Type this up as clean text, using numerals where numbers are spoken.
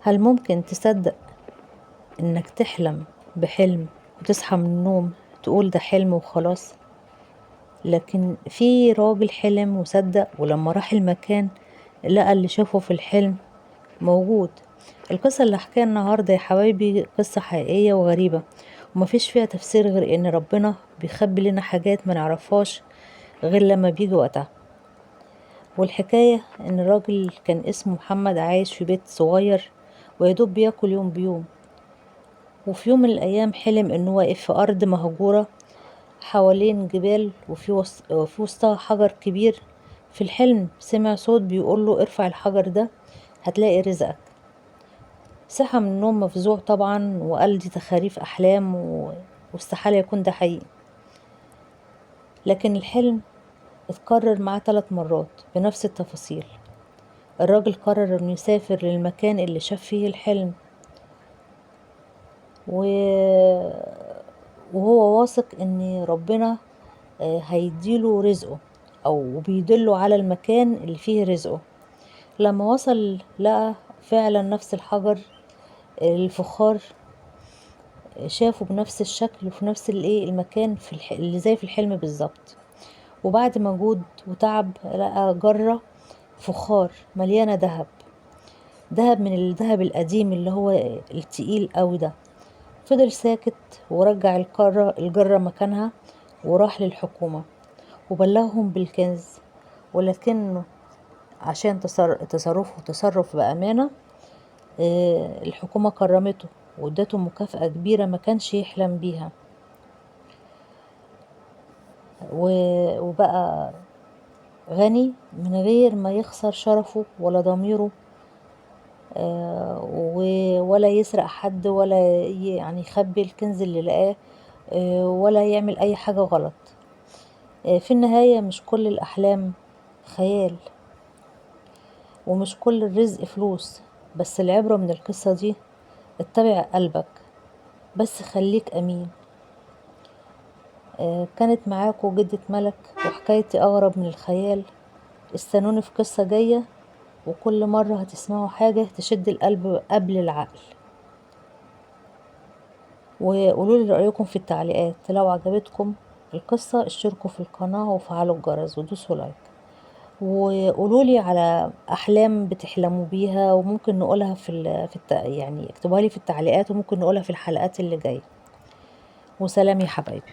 هل ممكن تصدق إنك تحلم بحلم وتصحى من النوم تقول ده حلم وخلاص؟ لكن في راجل حلم وصدق، ولما راح المكان لقى اللي شافه في الحلم موجود. القصة اللي هحكيها النهاردة يا حبايبي قصة حقيقية وغريبة، ومفيش فيها تفسير غير إن ربنا بيخبي لنا حاجات ما نعرفهاش غير لما بيجي وقتها. والحكاية إن الراجل كان اسمه محمد، عايش في بيت صغير ويدوب بياكل يوم بيوم. وفي يوم من الأيام حلم إنه واقف في أرض مهجورة حوالين جبال، وفي وسطها حجر كبير. في الحلم سمع صوت بيقوله ارفع الحجر ده هتلاقي رزقك. صحى من النوم مفزوع طبعا، وقال دي تخاريف أحلام واستحالة يكون ده حقيقي. لكن الحلم اتكرر معاه 3 مرات بنفس التفاصيل. الراجل قرر انه يسافر للمكان اللي شاف فيه الحلم، وهو واثق ان ربنا هيديله رزقه او بيدله على المكان اللي فيه رزقه. لما وصل لقى فعلا نفس الحجر الفخار، شافه بنفس الشكل وفي نفس المكان اللي زي في الحلم بالظبط. وبعد مجهود وتعب لقى جرة فخار مليانة ذهب، ذهب من الذهب القديم اللي هو التقيل قوي ده. فضل ساكت ورجع الجرة مكانها، وراح للحكومة وبلغهم بالكنز. ولكنه عشان تصرفه تصرف بأمانة، الحكومة كرمته وادته مكافأة كبيرة ما كانش يحلم بيها، وبقى غني من غير ما يخسر شرفه ولا ضميره، ولا يسرق حد، ولا يخبي الكنز اللي لقاه، ولا يعمل أي حاجة غلط. في النهاية مش كل الأحلام خيال، ومش كل الرزق فلوس، بس العبرة من القصة دي اتبع قلبك، بس خليك أمين. كانت معاكم جدة ملك، وحكايتي أغرب من الخيال. استنوني في قصة جاية، وكل مرة هتسمعوا حاجة تشد القلب قبل العقل. وقولوا لي رأيكم في التعليقات. لو عجبتكم القصة اشتركوا في القناة وفعلوا الجرس ودوسوا لايك، وقولوا لي على أحلام بتحلموا بيها، وممكن نقولها في ال في الت يعني اكتبوها لي في التعليقات، وممكن نقولها في الحلقات اللي جاية. وسلام يا حبايبي.